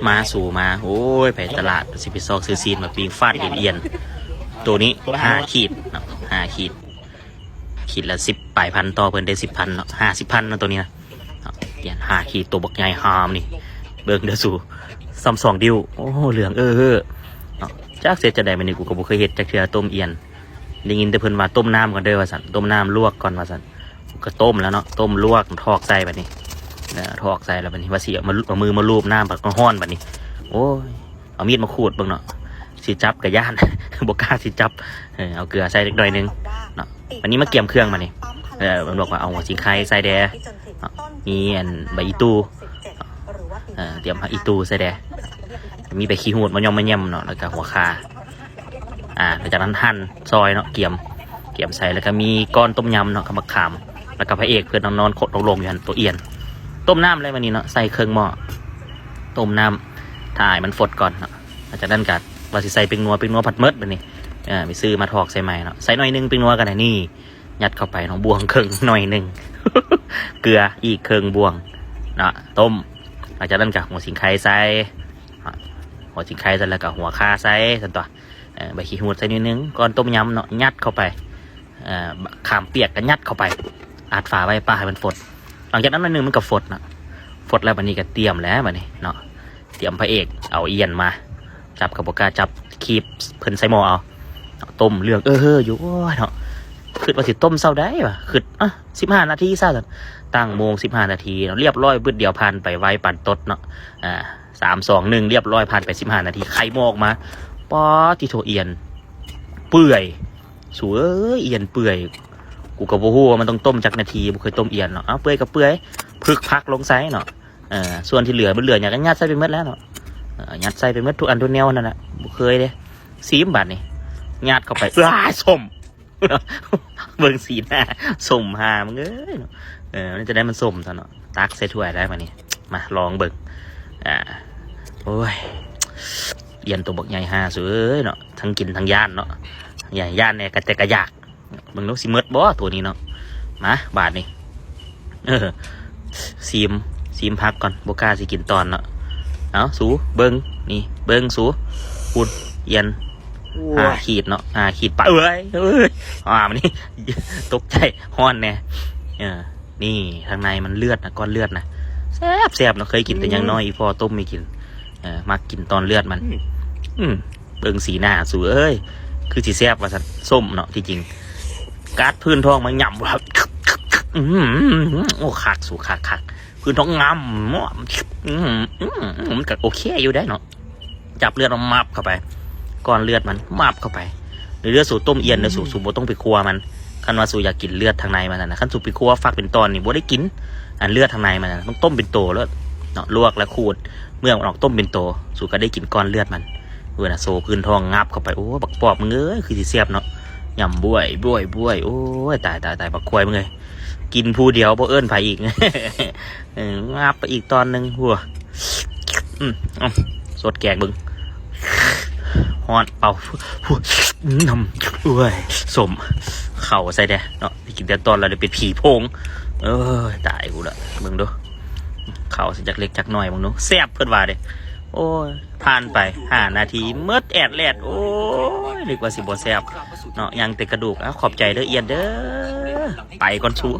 ມາ ສູມາ ໂອ້ຍ ໄປຕະຫຼາດ ຊິໄປຊອກຊື້ຊີ້ນມາປີ້ງ ຟາດເຫັນອ່ຽນໂຕນີ້ ຫ້າຂີດເນາະ ຫ້າຂີດ ຂີດລະສິບປາຍພັນ ຕໍ່ເພິ່ນໄດ້ສິບພັນເນາະ ຫ້າສິບພັນເນາະ ໂຕນີ້ນະ ອ່ຽນຫ້າຂີດ ໂຕບັກໃຫຍ່ຫາມນີ້ ເບິ່ງເດີສູ ສ່ຳສອງນິ້ວ ໂອ້ ເຫຼືອງເອີເຮີເນາະ ຈັກເຮັດຈັ່ງໃດ ບາດນີ້ກູກໍບໍ່ເຄີຍເຮັດຈັກເທື່ອ ຕົ້ມອ່ຽນ ໄດ້ຍິນແຕ່ເພິ່ນວ່າຕົ້ມນ້ຳກ່ອນເດີວ່າຊັ້ນ ຕົ້ມນ້ຳລວກກ່ອນວ່າຊັ້ນ ກໍຕົ້ມແລ້ວເນາະ ຕົ້ມລວກຖອກໃສ່ບາດນີ້ ຖອກໃສ່ແລ້ວບາດນີ້ວ່າຊິເອົາມາ ເອົາມືມາລູບນ້ຳ ບັດກໍຮ້ອນບາດນີ້ ໂອ້ຍ ເອົາມີດມາຂູດເບິ່ງເນາະ ຊິຈັບກໍຢ້ານ ບໍ່ກ້າຊິຈັບ ເອີ ເອົາເກືອໃສ່ເລັກນ້ອຍໜຶ່ງເນາະ ບາດນີ້ມາກຽມເຄື່ອງບາດນີ້ ເອີ ເພິ່ນບອກວ່າເອົາຫົວສີໄຄໃສ່ແດ່ເນາະ ມີອັນໃບອີ່ຕູ່ ເອີ ຕຽມຜັກອີ່ຕູ່ໃສ່ແດ່ ມີໃບຂີ້ຫູດມາຍ່ອມມາແຍ່ມເນາະ ແລ້ວກໍຫົວຂ່າ ອ່າ ຫຼັງຈາກນັ້ນຫັ່ນຊອຍເນາະ ກຽມ ກຽມໃສ່ ແລ້ວກໍມີກ້ອນຕົ້ມຍຳເນາະ ກັບໝາກຂາມ ແລ້ວກໍພະເອກເພິ່ນນອນ ນອນຄົດລົງໆຢູ່ຫັ້ນ ໂຕອ່ຽນ ຕົ້ມນ້ຳເລີຍບາດນີ້ເນາະ ໃສ່ເຄິ່ງໝໍ້ ຕົ້ມນ້ຳ ຖ້າໃຫ້ມັນຟົດກ່ອນເນາະ ຫຼັງຈາກນັ້ນກໍວ່າຊິໃສ່ແປ້ງນົວ ແປ້ງນົວພັດໝົດບາດນີ້ ເອີ ໄປຊື້ມາຖອກໃສ່ໃໝ່ເນາະ ໃສ່ໜ້ອຍໜຶ່ງແປ້ງນົວກໍໄດ້ ນີ້ ຍັດເຂົ້າໄປເນາະ ບ່ວງເຄິ່ງໜ້ອຍໜຶ່ງ ເກືອອີກເຄິ່ງບ່ວງເນາະ ຕົ້ມ ຫຼັງຈາກນັ້ນກໍຫົວສີໄຄໃສ່ ຫົວສີໄຄໃສ່ ແລ້ວກໍຫົວຂ່າໃສ່ຊັ້ນຕົວະ ເອີ ໃບຂີ້ຫູດໃສ່ໜ້ອຍໜຶ່ງ ກ້ອນຕົ້ມຍຳເນາະ ຍັດເຂົ້າໄປ ເອີ ຂາມປຽກກໍຍັດເຂົ້າໄປ ອັດຝາໄວ້ ປະໃຫ້ມັນຟົດ ຫຼັງຈາກນັ້ນໜ້ອຍໜຶ່ງມັນກໍຟົດເນາະ ຟົດແລ້ວບາດນີ້ກໍຕຽມແລ້ວບາດນີ້ເນາະ ຕຽມພະເອກ ເອົາອ່ຽນມາ ຈັບກໍບໍ່ກ້າຈັບ ຄີບເພິ່ນໃສ່ໝໍ້ເອົາ ຕົ້ມເຫຼືອງເອີເຮີຢູ່ ໂອ້ຍເນາະ ຄິດວ່າຊິຕົ້ມເຊົ້າໃດວະ ຄິດ ອະ ສິບຫ້ານາທີຊະ ຕັ້ງໂມງສິບຫ້ານາທີເນາະ ລຽບຮ້ອຍບຶດດຽວ ຜ່ານໄປໄວປານຕົດເນາະ ອ່າ ສາມ ສອງ ໜຶ່ງ ລຽບຮ້ອຍ ຜ່ານໄປສິບຫ້ານາທີ ໄຂ່ໝໍ້ອອກມາ ປາດຕິໂທ ອ່ຽນເປື່ອຍ ສູເອີຍ ອ່ຽນເປື່ອຍ ກູກໍບໍ່ຮູ້ວ່າມັນຕ້ອງຕົ້ມຈັກນາທີ ບໍ່ເຄີຍຕົ້ມອ່ຽນເນາະ ເອົາ ເປື່ອຍກໍເປື່ອຍ ພຶກພັກລົງໃສ່ເນາະ ເອີ ສ່ວນທີ່ເຫຼືອ ມັນເຫຼືອຫຍັງກໍຍັດໃສ່ໄປໝົດແລ້ວເນາະ ເອີ ຍັດໃສ່ໄປໝົດທຸກອັນທຸກແນວນັ້ນແຫຼະ ບໍ່ເຄີຍເດ້ ຊີມບາດນີ້ ຍັດເຂົ້າໄປ ອ້າຍ ສົ້ມ ເບິ່ງສີໜ້າ ສົ້ມຫາມຶງເອີຍເນາະ ເອີ ມັນຈະໄດ້ມັນສົ້ມຊະເນາະ ຕັກໃສ່ຖ້ວຍໄດ້ບາດນີ້ ມາລອງເບິ່ງ ອ່າ ໂອ້ຍ ອ່ຽນໂຕບັກໃຫຍ່ຫາ ສູເອີຍເນາະ ທັງກິນທັງຢ້ານເນາະ ຢ້ານ ຢ້ານແດ່ ກະແຕ່ກະຢາກ ເບິ່ງດູຊິໝົດບໍ່ໂຕນີ້ເນາະ ມາບາດນີ້ ເອີ ຊີມ ຊີມຜັກກ່ອນ ບໍ່ກ້າຊິກິນຕອນເນາະ ເອົາ ສູເບິ່ງ ນີ້ເບິ່ງສູ ພຸ້ນ ອ່ຽນ ໂອ້ຍ ຫ້າຂີດເນາະ ຫ້າຂີດປາຍ ເອີຍ ເອີຍ ອ່າ ມັນນີ້ ຕົກໃຈ ຮ້ອນແດ່ ເອີ ນີ້ ທາງໃນມັນເລືອດນະ ກ້ອນເລືອດນະ ແຊບໆເນາະ ເຄີຍກິນແຕ່ຍັງນ້ອຍ ອີ່ພໍ່ຕົ້ມໃຫ້ກິນ ເອີ ມັກກິນຕອນເລືອດມັນ ອືມ ເບິ່ງສີໜ້າສູເອີຍ ຄືຊິແຊບວ່າຊັ້ນ ສົ້ມເນາະ ທີ່ຈິງ ກັດພື້ນທ້ອງມາຫຍ້ຳ ອືມ ໂອ້ ຄັກສູ ຄັກໆ ພື້ນທ້ອງງຳ ອືມ ມັນກໍໂອເຄຢູ່ເດ້ເນາະ ຈັບເລືອດມາມັບເຂົ້າໄປ ກ້ອນເລືອດມັນມັບເຂົ້າໄປ ເລືອດສູຕົ້ມອ່ຽນເດີສູ ອືມ ສູບໍ່ຕ້ອງໄປຄົວມັນ ຄັນວ່າສູຢາກກິນເລືອດທາງໃນມັນນະ ຄັນສູໄປຄົວຟັກເປັນຕອນນີ້ບໍ່ໄດ້ກິນ ອັນເລືອດທາງໃນມັນນະ ຕ້ອງຕົ້ມເປັນໂຕໂລດເນາະ ລວກແລ້ວຂູດເໝືອກມັນອອກ ຕົ້ມເປັນໂຕ ສູກໍໄດ້ກິນກ້ອນເລືອດມັນ ເອີ ນະ ໂຊພື້ນທ້ອງຫງັບເຂົ້າໄປ ໂອ້ ບັກປອບມຶງເອີຍ ຄືຊິແຊບເນາະ ຫຍ້ຳບວຍ ບວຍ ບວຍ ໂອ້ຍ ຕາຍ ຕາຍ ຕາຍ ບັກຄວາຍມຶງເອີຍ ກິນຜູ້ດຽວບໍ່ເອີ້ນໃຜອີກ ເອີ ຫງັບໄປອີກຕອນໜຶ່ງ ຫົວ ອືມ ເອົາ ສົດແກງເບິ່ງ ຮ້ອນ ເປົ່າ ຫວ ອືມ ໂອ້ຍ ສົ້ມ ເຂົ້າໃສ່ແດ່ເນາະ ໄດ້ກິນແຕ່ຕອນແລ້ວໄດ້ເປັນຜີໂພງ ເອີຍ ຕາຍກູລະ ເບິ່ງດູ ເຂົ້າໃສ່ຈັກເລັກຈັກນ້ອຍເບິ່ງດູ ແຊບເພິ່ນວ່າເດ້ ໂອ້ຍ ຜ່ານໄປຫ້ານາທີ ໝົດແອດແລດ ໂອ້ຍ ນຶກວ່າຊິບໍ່ແຊບເນາະ ຍັງແຕ່ກະດູກ ເອົາ ຂອບໃຈເດີ ອ່ຽນເດີ ໄປກ່ອນສູ.